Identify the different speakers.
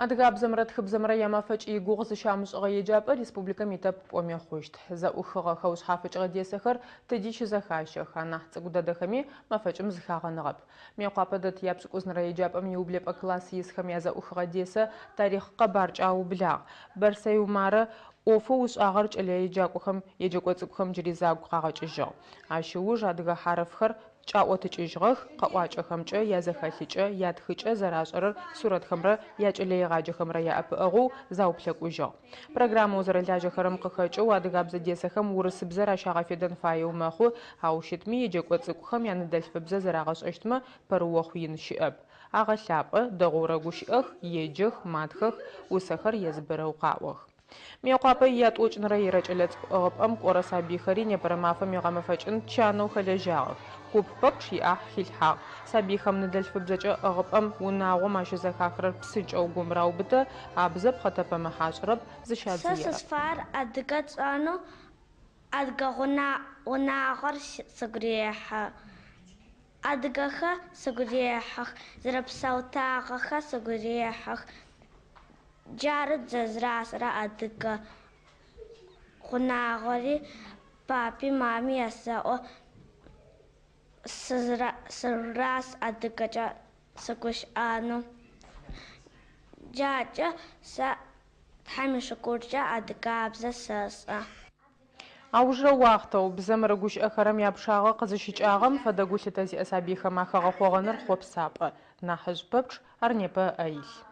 Speaker 1: Адыгабзэмрэ тхыбзэмрэ ямэфэкӏ игугъу зыщамышӏыгъэ еджапӏэ республикэм итэп пӏоми хъущт. Зэӏухыгъэ, хэушъхьафыкӏыгъэ десэхэр тыди щызэхащэх, анахь цӏыкӏу дэдэхэми мэфэкӏым зыхагъэныгъэп. Мыекъуапэ дэт япшӏыкӏузынэрэ еджапӏэм иублэпӏэ класс исхэм язэӏухыгъэ десэ тарихъ къэбаркӏэ аублагъ. Бэрсэй Умарэ ӏофэу ышӏагъэр кӏэлэеджакӏохэм, еджэкӏо цӏыкӏухэм джыри зэ агу къагъэкӏыжьыгъ. Ащ ыуж адыгэ хьарыфхэр кӏаӏотыкӏыжьыгъэх, къэӏуакӏэхэмкӏэ, язэхэлъыкӏэ, ятхыкӏэ зэрашӏэрэр сурэтхэмрэ якӏэлэегъаджэхэмрэ яӏэпыӏэгъоу зауплъэкӏужьыгъ. Программэу зэрэлажьэхэрэм къыхэкӏэу адыгабзэ десэхэм урысыбзэр ащагъэфедэн фаеу мэхъу, ау щытми еджэкӏо цӏыкӏухэм яныдэлъфыбзэ зэрагъэшӏэщтмэ пэрыохъу ин щыӏэп. Агъэлъапӏэ, дэгъоу рэгущыӏэх, еджэх, матхэх, усэхэр езбырэу къаӏох. Мыекъуапэ иятӏокӏынэрэ ирэ кӏэлэцӏыкӏу ӏыгъыпӏэм кӏорэ сабыйхэри непэрэ мафэм игъэмэфэкӏын чанэу хэлэжьагъэх. Куп пэпчъ иӏахь хилъхьагъ. Сабыйхэм ныдэлъфыбзэкӏэ ӏыгъыпӏэм, унагъом ащызэхахырэр псынкӏэу гум раубытэ, абзэ пхъэтэпэмыхь ашӏырэп,
Speaker 2: Сэ
Speaker 1: зыщадзыерэп.
Speaker 2: сызфаер адыгэ тшӏэнэу адыгэ унагъор сыгу рехьы. Адыгэхэр сыгу рехьых, зэрэпсэутагъэхэр сыгу рехьых. Джары зэзгъашӏэрэ адыгэ унагъори папи мами ясэӏо сыраз адыгэкӏэ сыгущыӏэнэу. Джакӏэ сэ Тхьэм ишыкуркӏэ адыгабзэ сэшӏэ.
Speaker 1: Аужырэ уахътэу бзэм рыгущыӏэхэрэм япчъагъэ къызыщыкӏагъэм фэдэ гулъытэ зиӏэ сабыйхэм ахэгъэхъогъэныр хъопсапӏэ. Нахьыжъ пэпчъ ар непэ ыӏэ илъ.